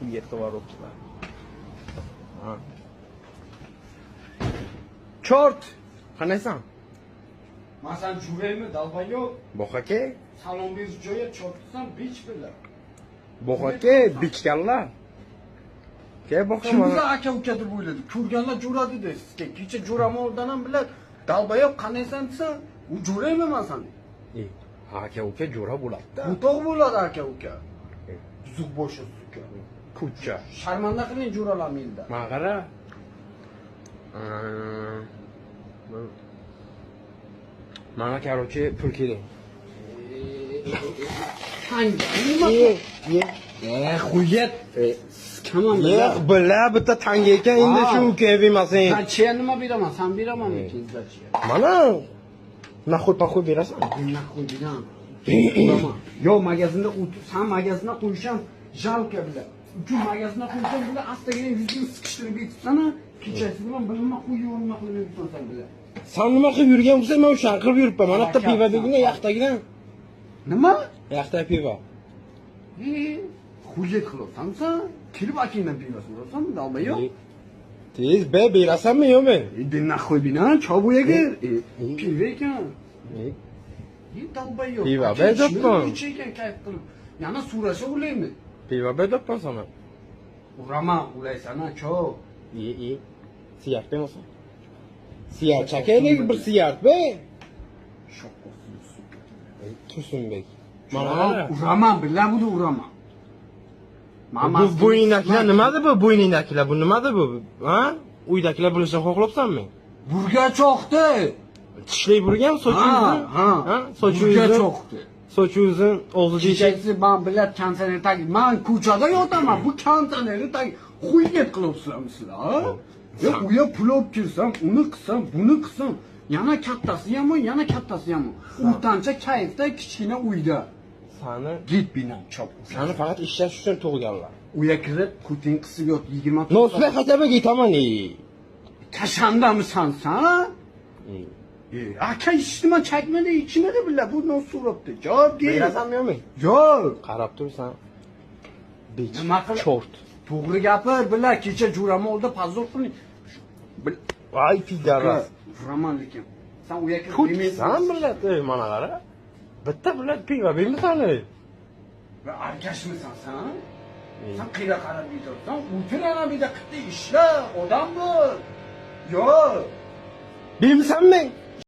Хует qilib. Ha. Чёрт! Qandaysan? Man san jo'raymi, долбоёб? Boq aka. Salom berish joyi чёрт san, бич, бля. Boq aka, bichkanlar. Ke boq. Kim bizni aka uka deb o'yladi? Ko'rganlar jo'ra dedi sizga. Kecha jo'ram oldidan ham, блядь, долбоёб, qandaysan desa, u jo'raymi man sani? E, aka uka jo'ra bo'ladi-da. O'toq bo'ladi aka uka. Buzuq boshi, сука. Kucha. Sharmanda qiling jo'ralarni endi. Mana qara. Mana, короче, pul kerak. Tanga nima? Ye, ye. E, хует. Kamam. Yo'q, бля, bitta tanga ekan endi Ha. Shu uka bermasang. Сдача nima beraman? San beramanmi keyin сдача? Mana нахуй похуй berasan. Нахуй beraman. Yo, magazinda san magazinda qo'yisham жалко, бля. Uchun magazinda qo'ysam, бля, astagina yuzini siqishtirib yetibsan, kechasi bilan bilinma qo'yib nima qilib yuribsan san, бля. San nima qilib yurgan bo'lsang, men o'shani qilib yuribman. Mana bitta Harakat. Pivo bergin, yoqdagidan. Nima? Yoqda pivo. E, хует qilyapsan san? Kelib akangdan pivo so'rabsanmi, долбоёб? Tez be, berasanmi, yo'qmi? Иди нахуй bina, chob u yerga. E, pivo ekan. E, долбоёб. Pivo Aka beryapman. ichma ekan kayf qilib. Yana so'rasha ulaymi? Pivo beryapman sana. Uraman, ulaysan, ha, chob. E, e. Siyart bermasan. Siyart chakaylik bir siyart be. Shoqqosin, сука. Tursunbek. Mana Mana uraman, бля, buni uraman. bu bo'ynindagilar nimada bu bo'yningdagilar bu nimada bu? Ha? Uydagilar bilishini xohlabsanmi? Burga choqdi. Tishlik burgan sochi Ha, uzun. ha. Sochi Burga uzun. choqdi. Sochi uzun, og'zi teshik. Kechasi man, блядь, konditsioner tagi, man ko'chada yotaman, bu konditsionerni tagi хует qilyapsizlarmi sizlar? Ha? Yo, uyga pul olib kelsam, uni qilsam, buni qilsam, yana kattasi yomon, yana kattasi yomon. O'rtancha kayfda kichkina uyda. Sani Git binan chop. sani faqat ishlash uchun tug'ganlar. Uyga kirib, putin qisib yot 20. Но, sizlar хотя бы ketaman. Kashandamisan san? E, aka ichdimi, chakmadi, ichmadi, бля, bu nos so'rabdi. Javob ber. Berasanmi, yo'qmi? Yo'q. Qarab tursan. Бич. Nima qil- Чёрт. To'g'ri gapir, бля, kecha jo'rama oldi, позор qiling. Ay, пидарас. Uraman lekin. San uyga kirib Ko'tsan, блядь, ey, mana qara. Bitta, блядь, pivo bermisan, ey. Va arkashmisan san? San qayerga qarab yetasan? O'tir ana bu yerda qitda ishla, odam bo'l. Yo'q. Bermisanmi?